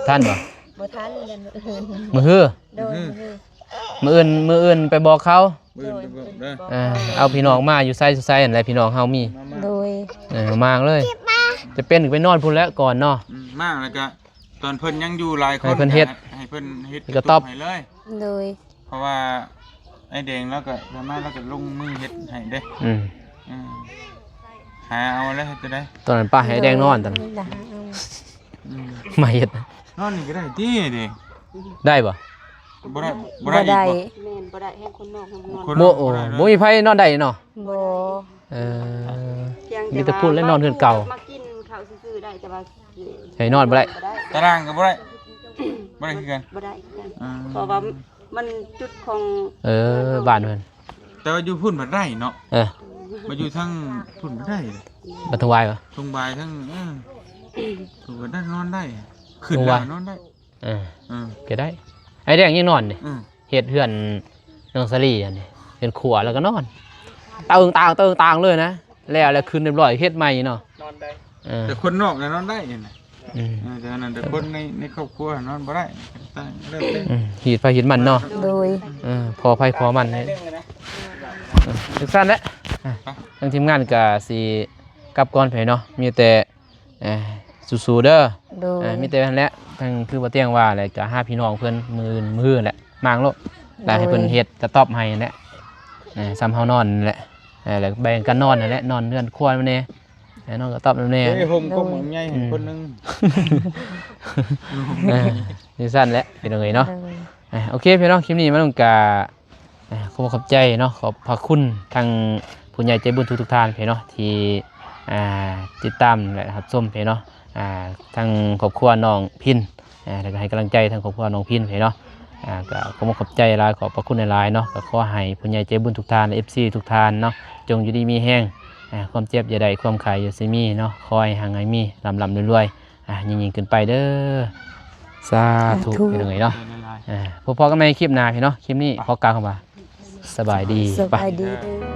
ທັນບໍ່? ບໍ່ທັນ ຢ້ານມື້ອື່ນ ມື້ຮື ໂດຍ ມື້ຮື ມື້ອື່ນ ມື້ອື່ນໄປບອກເຂົາ ມື້ອື່ນໄປບອກເດີ ເອີ ເອົາພີ່ນ້ອງມາຢູ່ໃສ ໃສຫັ້ນແຫຼະ ພີ່ນ້ອງເຮົາມີ ມາ ມາ ໂດຍ ເອີ ມາເລີຍ ຈະເປັນໄປນອນພຸ້ນແຫຼະກ່ອນເນາະ ອືມ ມາແລ້ວກະ ຕອນເພິ່ນຍັງຢູ່ຫຼາຍຄົນ ໃຫ້ເພິ່ນເຮັດ ໃຫ້ເພິ່ນເຮັດ ກະຕອບ ໃຫ້ເລີຍ ໂດຍ ເພາະວ່າອ້າຍແດງລາວກະ ສ່ວນມາກລາວກະລົງມືເຮັດໃຫ້ເດ້ ອືມ ອືມ ຫາເອົາແລ້ວເຮັດຈັ່ງໃດ ຕອນນັ້ນປ້າໃຫ້ອ້າຍແດງນອນຕອນນັ້ນ ອືມ ມາເຮັດ ນອນນີ້ກໍໄດ້ຕິເດ້ ໄດ້ບໍ່? ບໍ່ໄດ້ ບໍ່ໄດ້ອີກບໍ່? ບໍ່ໄດ້ ແມ່ນ ບໍ່ໄດ້ ແຮງຄົນນອກ ແຮງຄົນນອກ ບໍ່ ບໍ່ໄດ້ເນາະ ບໍ່ມີໃຜນອນໄດ້ເນາະ ບໍ່ ເອີ ພຽງແຕ່ ມີແຕ່ພຸ້ນແຫຼະ ວ່າ ນອນເຮືອນເກົ່າ ມາກິນເຂົ້າຊື່ໆໄດ້ ແຕ່ວ່າໃຫ້ນອນບໍ່ໄດ້ ບໍ່ໄດ້ ຕາລ່າງກໍບໍ່ໄດ້ ບໍ່ໄດ້ຄືກັນ ບໍ່ໄດ້ຄືກັນ ອືມ ເພາະວ່າມັນຈຸດຂອງ ເອີ ບ້ານເພິ່ນ ແຕ່ວ່າຢູ່ພຸ້ນພັດໄດ້ເນາະ ເອີ ມາຢູ່ທາງພຸ້ນພັດໄດ້ ບັດທົ່ງວາຍບໍ່ ທົ່ງວາຍ ທາງ ເອີ ເພິ່ນກໍໄດ້ນອນໄດ້ ຂຶ້ນ ທົ່ງວາຍ ແລ້ວນອນໄດ້ ເອີ ເອີ ກໍໄດ້ ອ້າຍແດງຍັງນອນນີ້ ເອີ ເຮັດເຮືອນນ້ອງສາລີອັນນີ້ ເປັນຄົວແລ້ວກໍນອນ ເຕີງຕ່າງເຕີງຕ່າງເລີຍນະ ແລ້ວ ແລ້ວຂຶ້ນຮຽບຮ້ອຍ ເຮັດໃໝ່ເນາະ ນອນໄດ້ ເອີ ແຕ່ຄົນນອກນະນອນໄດ້ຫັ້ນນະ ອືມ ເອີ ແຕ່ອັນນັ້ນ ແຕ່ຄົນໃນ ໃນຄອບຄົວນອນບໍ່ໄດ້ ຕ່າງ ແລ້ວແຕ່ ອືມ ຮີດໃຜຮີດມັນເນາະ ໂດຍ ເອີ ພໍໃຜພໍມັນ ເອີ ຈັ່ງຊັ້ນແຫຼະ ອ່ະ ທາງທີມງານກໍຊິກັບກ່ອນໄປເນາະ ມີແຕ່ ເອີ ສູ້ໆເດີ ໂດຍ ເອີ ມີແຕ່ຫັ້ນແຫຼະ ທັງຄືບໍ່ຕຽງວ່າແຫຼະ ກໍຫາພີ່ນ້ອງເພິ່ນ ມື້ອື່ນ ມື້ແຫຼະ ມາງໂລດ ແລ້ວໃຫ້ເພິ່ນ ໂດຍ ເຮັດກະຕ໊ອບໃຫ້ຫັ້ນແຫຼະ ເອີ ສ່ຳເຮົານອນຫັ້ນແຫຼະ ເອີ ແລ້ວແບ່ງກັນນອນຫັ້ນແຫຼະ ນອນເຮືອນຄົວນຳແດ່ ໃຫ້ນອນກະຕ໊ອບນຳແດ່ ເອີ ໂຮມກົກ ໂດຍ ບັກໃຫຍ່ ອືມ ຄົນໜຶ່ງ ເອີ ຈັ່ງຊັ້ນແຫຼະ ພີ່ນ້ອງເອີຍເນາະ ໂດຍ ເອີ ໂອເຄ ພີ່ນ້ອງ ຄລິບນີ້ມາລົງກະ ອ່າ ຂໍຂອບໃຈເນາະ ຂອບພະຄຸນທັງຜູ້ໃຫຍ່ໃຈບຸນທຸກໆທ່ານເພເນາະ ທີ່ ອ່າ ຕິດຕາມ ແລະ ຮັບຊົມເພເນາະ ອ່າ ທັງຄອບຄົວນ້ອງພິນ ອ່າ ແລ້ວກໍໃຫ້ກຳລັງໃຈທັງຄອບຄົວນ້ອງພິນເພເນາະ ອ່າ ກໍຂໍຂອບໃຈຫຼາຍ ຂອບພະຄຸນຫຼາຍໆເນາະ ກໍຂໍໃຫ້ຜູ້ໃຫຍ່ໃຈບຸນທຸກທ່ານ ແລະ ເອັຟຊີທຸກທ່ານເນາະ ຈົ່ງຢູ່ດີມີແຮງ ອ່າ ຄວາມເຈັບຢ່າໄດ້ ຄວາມໄຂ້ຢ່າຊິມີເນາະ ຂໍໃຫ້ຮັ່ງໃຫ້ມີ ລ່ຳໆລວຍໆ ອ່າ ຍິ່ງໆຂຶ້ນໄປເດີ ສາທຸ ສາທຸ ພີ່ນ້ອງເອີຍເນາະ ອ່າ ພົບກັນໃໝ່ຄລິບໜ້າພີ່ເນາະ ຄລິບນີ້ຂໍກ່າວຄຳວ່າ ສະບາຍດີ ສະບາຍດີເດີ.